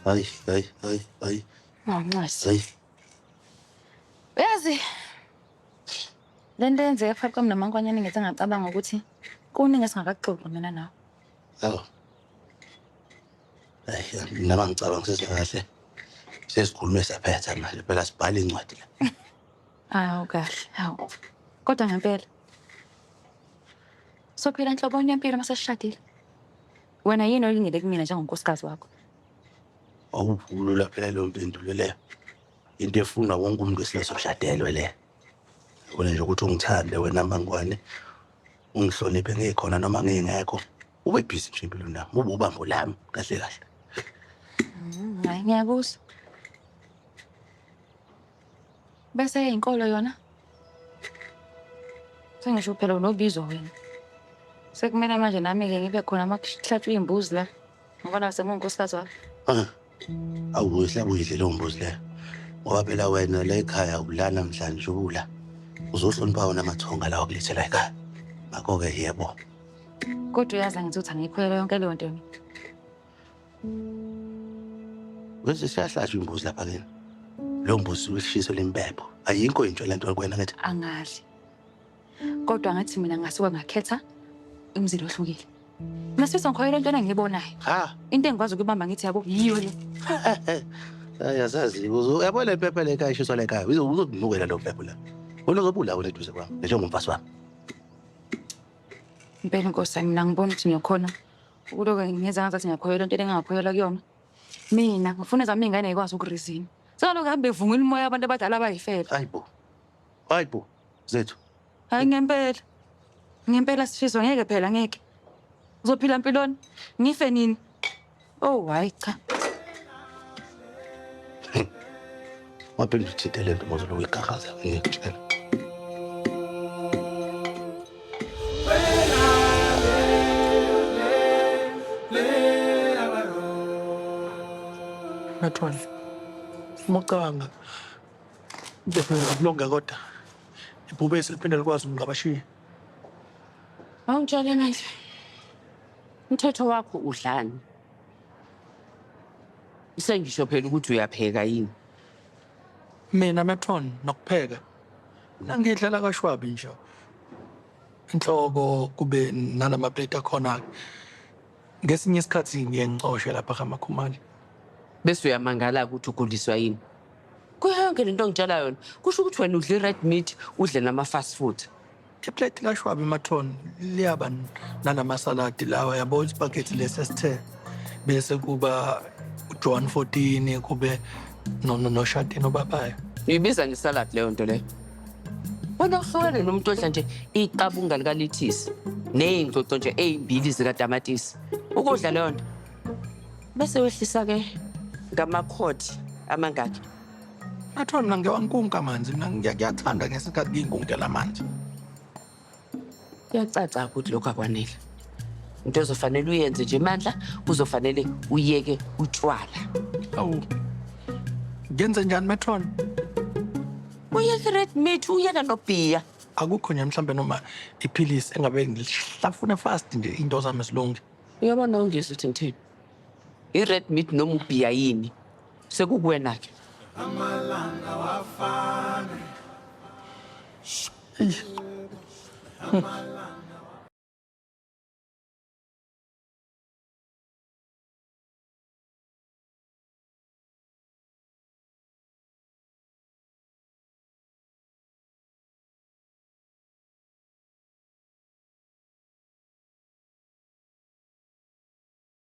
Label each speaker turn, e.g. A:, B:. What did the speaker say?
A: Hayi, hayi, hayi, hayi.
B: Ngonxese.
A: Hayi.
B: Uyazi le nto eyenzeke phakathi kwami noMankwanyane ngenze ngacabanga ukuthi kuningi esingakaxoxi mina nawe.
A: Awu. Hayi, nama ngicabanga sesikahle. Sesikhulume saphetha manje phela sibhala incwadi la.
B: Hawu kahle, hawu. Kodwa ngempela sophila nhloboni yempilo uma sesishadile. Wena yini oyilindele kumina njengonkosikazi wakho?
A: Awuphulula phela leyo mpendulo leyo. Into efunwa wonke umuntu wesilisa oshadelwe le. Wena nje ukuthi ungithande wena Mangwane, ungihloniphe ngikhona noma ngingekho. Ube busy nje empilweni yami, ube ubambo lami kahle kahle.
B: Hayi ngiyakuzwa. Bese inkolo yona? Sengisho phela unobizo wena. Sekumele manje nami-ke ngibe khona uma kuhlatshwa iy'mbuzi la. Ngoba nawe sengunkosikazi wakho.
A: Ah, awuhle uyidle leyo mbuzi leyo. Ngoba phela wena la ekhaya ula namhlanje ula. Uzohlonipha wona amathonga lawa kulethela ekhaya. Ngakho-ke yebo.
B: Kodwa uyazi angithi ukuthi angiyikholelwa yonke leyo nto.
A: Bese siyahlatshwa imbuzi lapha kini. Leyo mbuzi uyishiso lempepho. Ayikho into lento kuwena ngithi.
B: Angadli. Kodwa ngathi mina ngasuka ngakhetha umzila ohlukile. Mina Sifiso ngikholelwa entweni engiyibonayo.
A: Ha.
B: Into engikwazi ukuyibamba ngithi yabo yiyo le.
A: Hayi asazi uyabona le mpepho le ekhaya ishiswa le ekhaya. Uzokunukela leyo mpepho la. Wena uzobulawa wena eduze kwami njengomfazi wami.
B: Impela inkosi yami mina ngibona ukuthi ngiyokhona ukuloke ngenza ngazathi ngiyakholelwa entweni engingakholelwa kuyona. Mina ngifuna ezami iy'ngane y'kwazi ukurizina. Sekalokhu hambe bevungula umoya abantu abadala abayifela.
A: Hayi bo. Hayi bo. Zethu.
B: Hayi ngempela. Ngempela Sifiso ngeke phela ngeke. Uzophila mpiloni? Ngife nini? Oh hayi cha.
A: Waphinde uthinte le nto mozolo uyigagaza ngiyakutshela.
C: Matron, uma ucabanga ukulonga kodwa ibhubesi liphinde likwazi ukungabashiya.
D: Awungitshele manje. Umthetho wakho udlani? Sengisho phela ukuthi uyapheka yini?
C: Mina Matron nokupheka. Nangidlela kashwabi nje. Inhloko kube nalama plate akhona. Ngesinye isikhathi ngiye ngicoshe lapha kaMakhumali.
D: Bese uyamangala ukuthi uguliswa yini? Kuyo yonke lento ongitshela yona, kusho ukuthi wena udla i-red meat, udle nama-fast food.
C: Iplate kashwabi Matron liyaba nalamasaladi lawa yabo ispagethi lesi esithe bese kuba uJohn 14 kube noshatini obabayo.
D: Uyibiza ngesalad leyo nto leyo. Wena uhlukene nomuntu odla nje iqabunga likalethisi ney'ngcoco nje ey'mbili zikatamatisi. Ukudla leyo nto. Bese wehlisa-ke ngamakhodi amangaki?
C: Matron mina ngiyawankunka amanzi mina ngiyathanda ngesikhathi nginkunkela amanzi.
D: Kuyacaca ukuthi lokhu akwanele. Into ozofanele uyenze nje Mandla, kuzofanele uyeke utshwala.
C: Awu. Ngenze njani Matron?
D: Uyeke red meat, uyeke nobhiya.
C: Akukho nje mhlambe noma iphilisi engabe ngilihlafuna fast nje into zami zilunge.
D: Uyabona ungizwe ukuthi ngithini? I-red meat noma ubhiya yini? Sekukuwena-ke.
C: Amalanga wafane.